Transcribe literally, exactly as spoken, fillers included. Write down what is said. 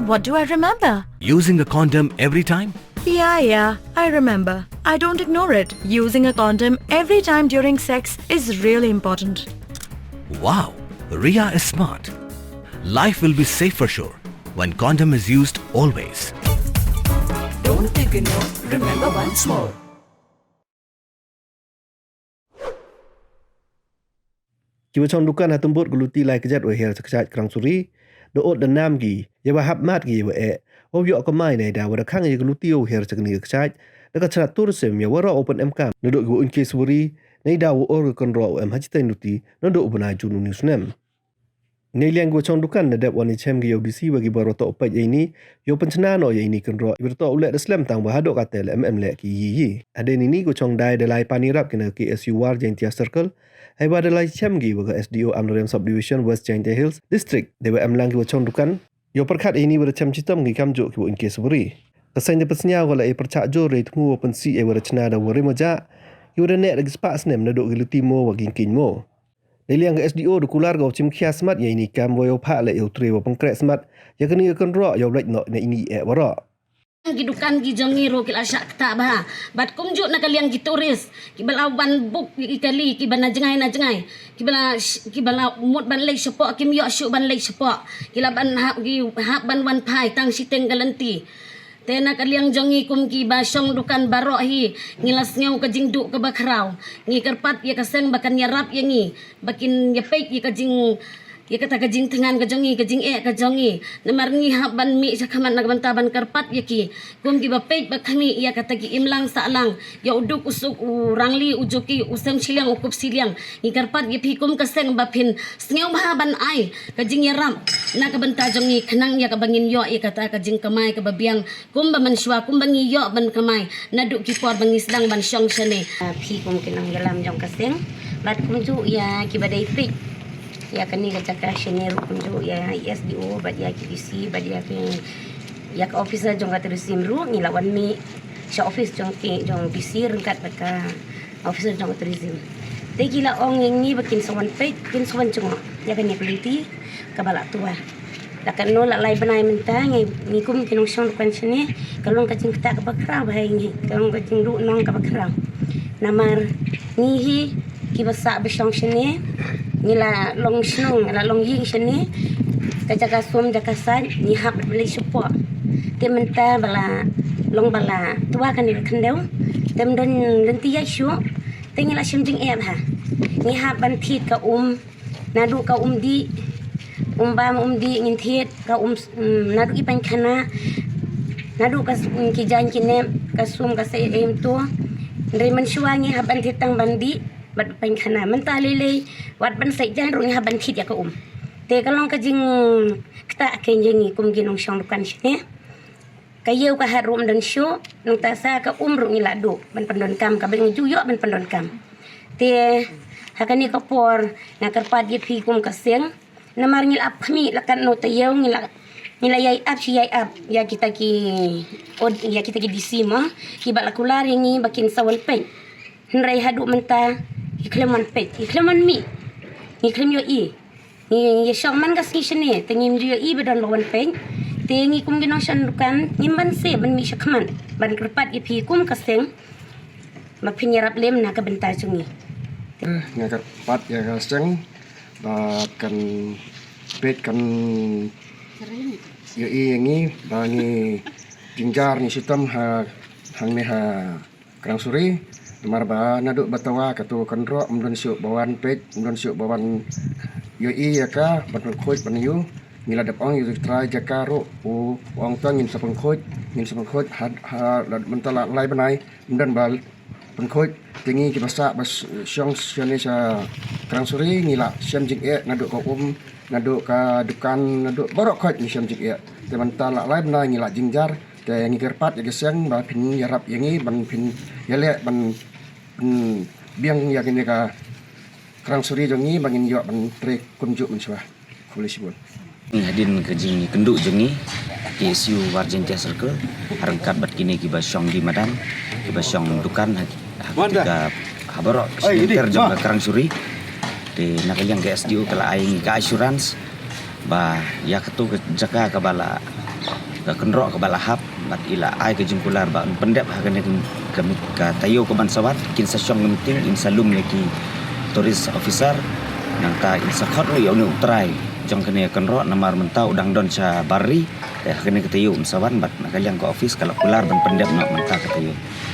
What do I remember? Using a condom every time? Yeah, yeah, I remember. I don't ignore it. Using a condom every time during sex is really important. Wow, Ria is smart. Life will be safe for sure when condom is used always. Don't ignore, remember once more. Kiba chong dukan ha tymbut ka luti lai kjat wa her chakchaj krang suri, da ot da nam ki, ya ba hap mat ki ya ba eh, wa yoh kamai na ida wa da khang ya ka luti wa her chakni ka kchaj, da ka chnat tourism ya wa ra open em kam, na dok ki wa unke suri, na ida wa or ka konro wa em ha chitain luti, na dok u bnai Jun u ni snem. Nei liang ki wa chong dukan na dep wa ni chem ki ya u D C wa ki ba roto u paj ya ini, ya u penchna no ya ini konro, ya ba roto u leh da slem tang wa hadok ka tel em em leh ki yi yi. Hadei ni ni ki wa chong dai da lai pani rap ki na K S U War Jaintia Circle, hai wa da lai chem ki wa ka S D O Amlarem Subdivision West Jaintia Hills District, da wa em lang ki wa chong dukan. Yow pyrkhat ini wa da chem chitom ki kam jo ki wa unke suri. Ka seng da pesnya wa la e pyrchah jo re thmu wa pensi e wa da chna da wa re moja, ki wa da ne da ki spah snem na dok ki luti mo wa ki king mo. Nei liang ka S D O da kular ka wa chim khia smat ya ini kam wa yow phah la yow tre wa pengkreh smat, ya kani ka konro yow lek no na ini e wa ro. Ki dukan ki jong ngi ruh ki la shah kta bha. Bad kumjuh na ka liang ki tourist, ki ba la wan book ki kali, ki ba na jngai na jngai, ki ba la sh- ki ba la mut ban leit shapoh, kim yoh shuh ban leit shapoh, ki la ban hap ki hap ban wan phai tang shiteng ka lynti. Te na ka liang jong ngi kum ki ba shong dukan baroh hi, ngi la sngew ka jingduh ka ba khraw. Ngi kyrpad ya ka seng ba kan yarap ya ngi, ba kin ya peit ya ka jing ya kata ka jingthngan ka jong ngi, ka jingeh ka jong ngi. Namar ngi hap ban mih sha khmat na ka bynta ban kyrpad ya ki. Kum ki ba peit ba khmih ya kata ki imlang sahlang, ya u duk u suk, u rangli u juki, u sem shiliang u kup shiliang. Ngi kyrpad ya phi kum ka seng ba phin sngew bha ban ai ka jingyarap na ka bynta jong ngi, khnang ya ka ba ngin yoh ya kata ka jingkamai ka ba biang, kum ba mynshuwa, kum ba ngi yoh ban kamai naduh ki por ba ngi sdang ban shong shane. Phi kum ki nongyalam jong ka seng, bad kumjuh ya ki ba dei peit ya kani ka jaka shane ruh, kumjuh ya i S D O bad ya ki D C bad ya ki, ya ka officer jong ka tourism ruh, ngi la wan mih sha office jong ki, jong D C ryngkat bad ka officer jong ka tourism. Te ki la ong ya ngi ba kin sa wan peit, kin sa wan jngoh ya kani ka lynti ka ba la tuwa. La katno la lai bnai mynta ngi, ngi kum ki nongshong dukan shane, ka long ka jingktah ka ba khraw bha ya ngi, ka long ka jingduh nong ka ba khraw. Namar ngi hi ki ba sah ba shong shane, ngi la long shnong, ngi la long ïing shane, ka jaka sum jaka sait ngi hap ban leit shapoh. Te mynta ba la long ba la tuwa kane ka khyndew, te ym don lynti ïaid shuh, te ngi la shem jingeh bha. Ngi hap ban thied ka um, naduh ka um dih, um bam um dih ngin thied, ka um, mm, naduh i paikhana, naduh ka s- mm, ki jaiñ ki nep, ka sum ka sait em to. Hynrei mynshuwa ngi hap ban thied tang ban dih bad paikhana. Mynta lei lei wat ban sait jaiñ ruh ngi hap ban thied ïa ka um. Te ka long ka jingktah ka ïa ngi kum ki nongshong dukan shane. Ka ïew ka hat ruh ym don shuh, nangta sa ka um ruh ngi la duh ban pyndonkam, ka ba ngi ju ïoh ban pyndonkam. Te ha kane ka por nga kyrpad ïa phi kum ka seng, namar ngi la ap khmih la katno taïew, ngi la, ngi la ïai ap shi ïai ap ïa kita ki, ïa kita ki D C mo, ki ba la kular ïa ngi ba kin sa wan peit. Hynrei haduh mynta ki khlem wan peit, ki khlem wan mih, ngi khlem ïohi. Ngi ïa shong man ka sngi shane, te ngim ju ïohi ba don ba wan peit. Te ngi kum ki nongshong dukan ngim banse ban mih shakhmat ban kyrpad ïa phi kum ka seng ba phin ïarap lem na ka bynta jong ngi. Nga kyrpad ïa ka seng ba kan peit, kan ïohi ïa ngi ba ngi jynjar ngi shitom ha hangne ha Krang Suri, namar ba naduh ba tawa katu ka kynroh ym don shuh ba wan peit, ym don shuh ba wan ïohi ïa ka, ban pynkhuid ban ïoh. Ngi la dep ong ïa u trai jaka ruh u ong to ngin sa pynkhuid, ngin sa pynkhuid, ha, ha, la mynta la lai bnai ym don ba pynkhuid. Te ngi kiba sah ba shong shane sha Krang Suri ngi la shem jingeh naduh ka um, naduh ka dukan, naduh baroh khoit ngi shem jingeh. Te mynta la lai bnai ngi la jynjar. Te ngi kyrpad ïa ka seng ba phin ïarap ïa ngi ban phin ïaleh ban pynbiang ïa kane ka Krang Suri jong ngi ba ngin ïoh ban trei kumjuh mynshuwa. Khublei shibun. Hadien ka jingkynduh jong ngi, K S U War Jaintia Circle, ryngkat bad kine kiba shong die madan, kiba shong dukan ha, ha, ha baroh ka shnong jong ka Krang Suri. Te na ka liang ka S D O ka la ai ngi ka assurance ba ïa katu ka jaka kaba la ka kynroh kaba la hap bad i la ai ka jingkular ba un pyndep ha kane ka, ka, ka taïew kaban sa wan, kin sa shong ka meeting, in sa lum ïa ki tourist officer. Nangta in sa khot ruh ïa une u trai jong kane ka kynroh, namar mynta u dang don sha bar ri. Te ha kane ka taïew un sa wan bad na ka liang ka office ka la kular ban pyndep noh mynta ka taïew.